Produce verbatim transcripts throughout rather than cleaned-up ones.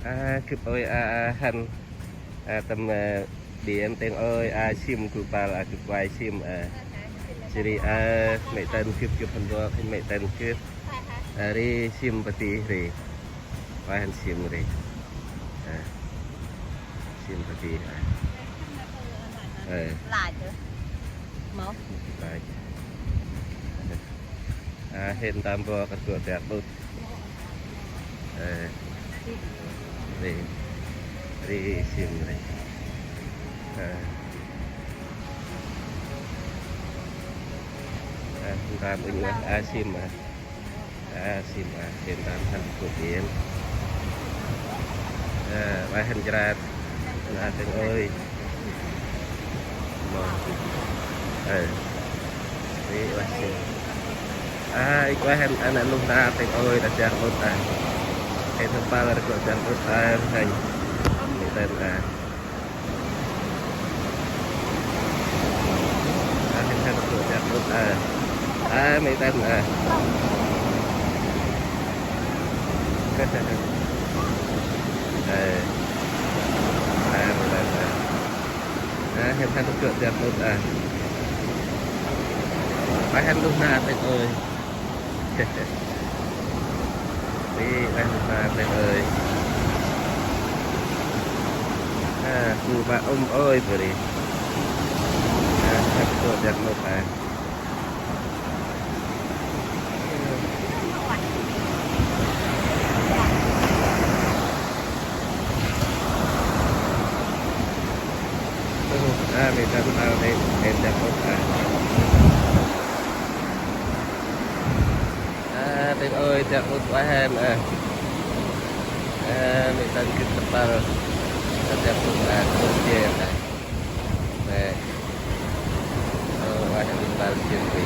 A, gâp ơi, a, a, hăn. A, tâm, a, biển teng ơi, a, sim gŭ pâl, a, gâp kuai sim, a. Jêh ri, a, mê̆ tăn gâp, gâp hăn bok, hăn mê̆ tăn gâp. A, ri sim pati ri. Kuai hăn sim ri. A, sim pati, a. Ơ. Lai. A, hên tâm bok, a, gâp dak ƀŭt. Ơ. Ri. Ri sim ri. Ơ. Ơ, tâm ƀŭt, a, sim, a. A, sim, a, hên tâm hăn gŭ biển. Ơ, ueh hăn jrat. Na teng ơi. Mâu. Ơ. Ri ueh sim. A, ik ueh hăn, a, nê luh na teng ơi, ta dak ƀŭt, a. Hên tâm pâl ri gŭ dak ƀŭt, a, hên. Mê̆ tăn, a. A, hên hăn gŭ dak ƀŭt, a. A, mê̆ tăn, a. Ơ. A, mê̆ tăn, a. A, hên hăn gŭ dak ƀŭt, a. Ueh hăn luh na teng ơi. Ri, ueh luh na teng ơi. A, bu ba ŭm ơi bri. A, hăn gŭ dak ƀŭt, a. A, mê̆ tăn, a, mê̆, mê̆ dak ƀŭt, a. A, teng ơi, dak ƀŭt ueh hăn, a. A, mê̆ tăn gĭt tâm pâl. Dak ƀŭt, a, dak ƀŭt jêr, a. Mê̆. Ơ, ueh hăn tâm pâl jêr ri.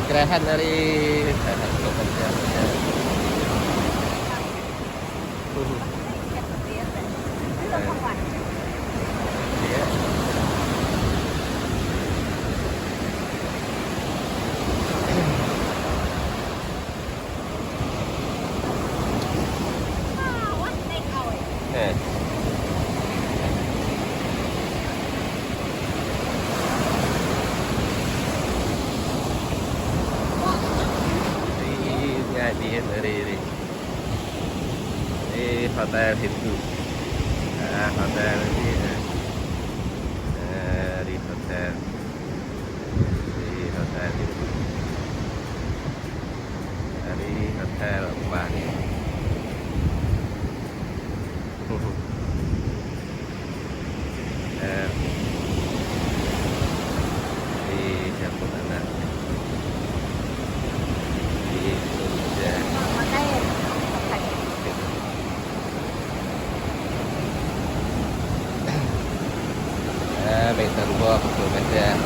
Gerahan dari, gerahan dari. Ơ. Ri, ri, ri. Ri hotel Hindu. A, hotel ri, ơ. Ơ, ri hotel. Ri hotel Hindu. Ri hotel Bali. Ơ. Ri siampŭn anak. Ri siampŭn. Ơ, mê̆ tăn bok, mê̆ tăn.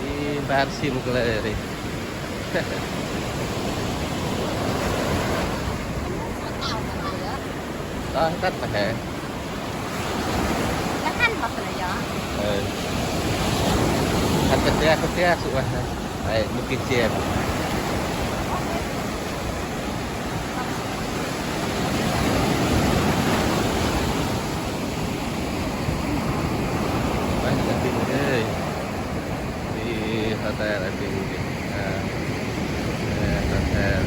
Ri bar sim kơ lĕ ri. Ơ, tât ta he. Ơ. Hăn tât ta, tât ta, sŭ ueh. Ai, mŭt kĭt sim. Ueh, tât ta he. Ri hotel a dih. A, ơ, hotel.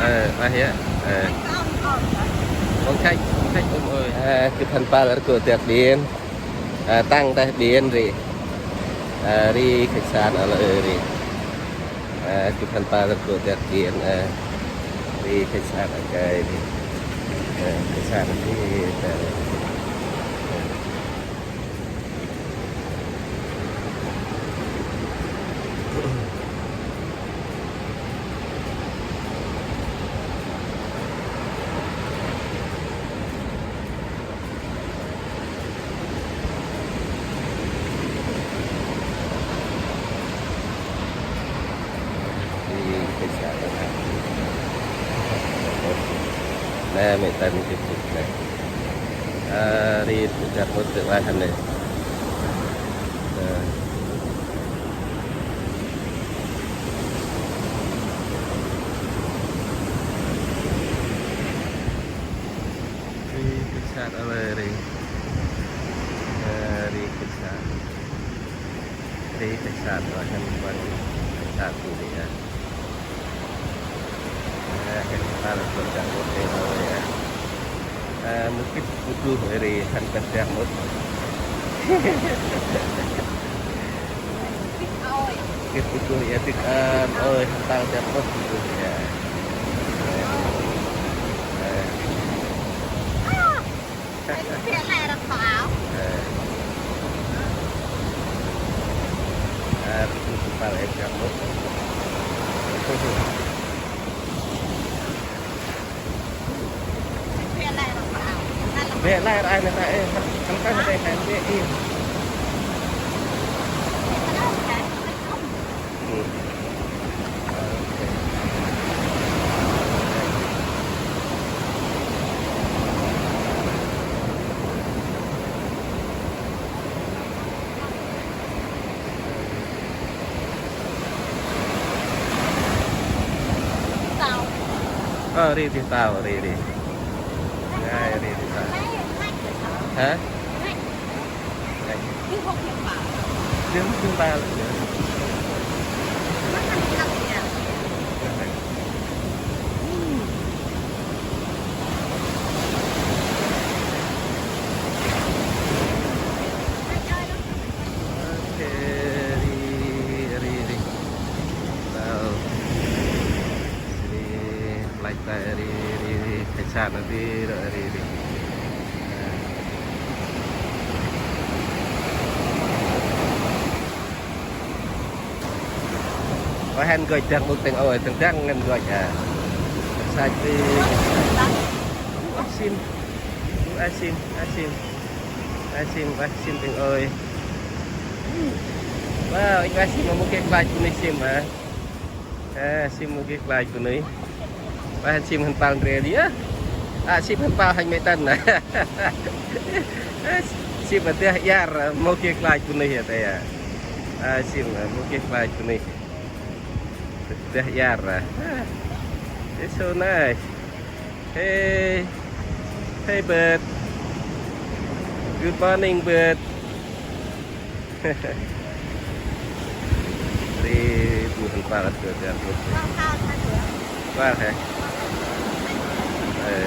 Ơ, ơ, ya. Ơ. Ơ, gâp hăn păl rgô̆ dak điên. Ơ, tăng teh điên ri. Ơ, ri khách sạn a lơ ri. Ơ, gâp hăn păl rgô̆ dak điên. Ơ, ri khách sạn a gay ri. Ơ, khách sạn ri. Ơ. Ri khách sạn a nê. Nê, mê̆ tăn gâp gâp nê. Ơ, ri gâp gâp mŭt tơ ueh hăn nê. Ơ. Ri khách sạn a lơ ri. Ơ, ri khách sạn. Ri khách sạn a lơ hăn, ƀon khách sạn tui ri a. Ơ, hăn păl rgô̆ dak mŭt tơ ueh a. Ơ, mâu gĭt bu kuh ri hăn păl dak mŭt. Gĭt bu kuh ya, gĭt, ơ, ôi, hăn păl dak mŭt bu kuh ya. Ơ. Ơ. Ơ. Ơ, hăn păl dak mŭt. Bê lai rai nê ta, ơ, hăn, hăn ta hăn ta hăn bê, ơ. Ơ. Ơ, ri, ri tao, ri, ri. Ngai, ri, ri tao. Hả? Ngai. Dưng, dưng ba lĕ. Ơ, ri, ri, ri. Tao. Ri, play ta ri, ri, ri. Khách sạn ri, ri, ri. Ơ. Ơ, hăn gŏch dak mŭt tĭng ôi, tĭng dak ngăn gŏch a. Sach ti. Ơ, sim. Ơ, sim, ơ, sim. Ơ, sim, ơ, sim tĭng ôi. Wow, inh ơ sim mâu geh klach bunuyh sim a. Ơ, sim mâu geh klach bunuyh. Ơ, hăn sim hăn păl ndrel yơh. A, sim hăn păl hăn mê̆ tăn. Sim a dah iar, mâu geh klach bunuyh ya ta ya. A, sim, ơ, mâu geh klach bunuyh. Dah iar, ơ. It's so nice. Hey. Hey, bird. Good morning, bird. Ri bu hăn păl rgô̆ dak mŭt. Păl hê. Ê.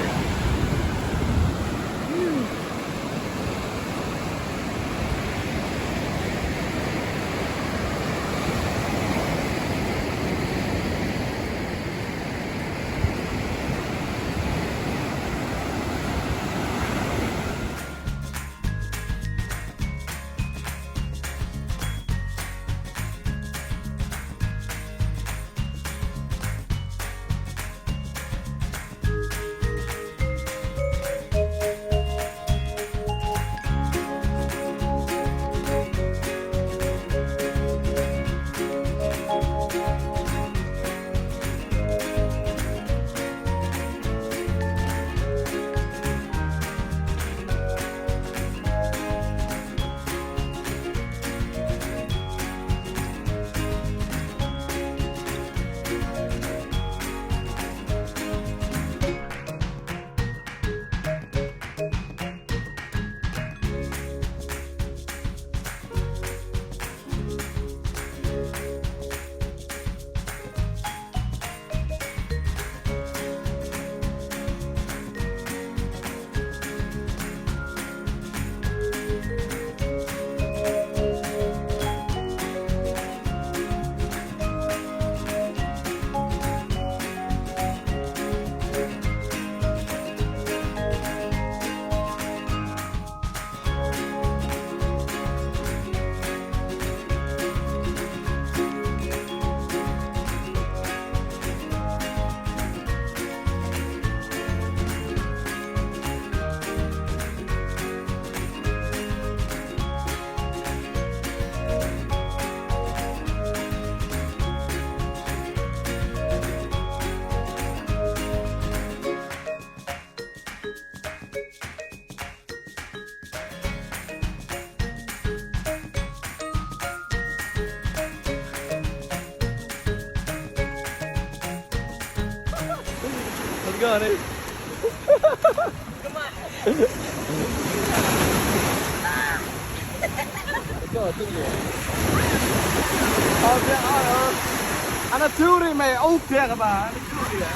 Gơ ni. Ana churi me ôp dia ka ba. Ana churi ya.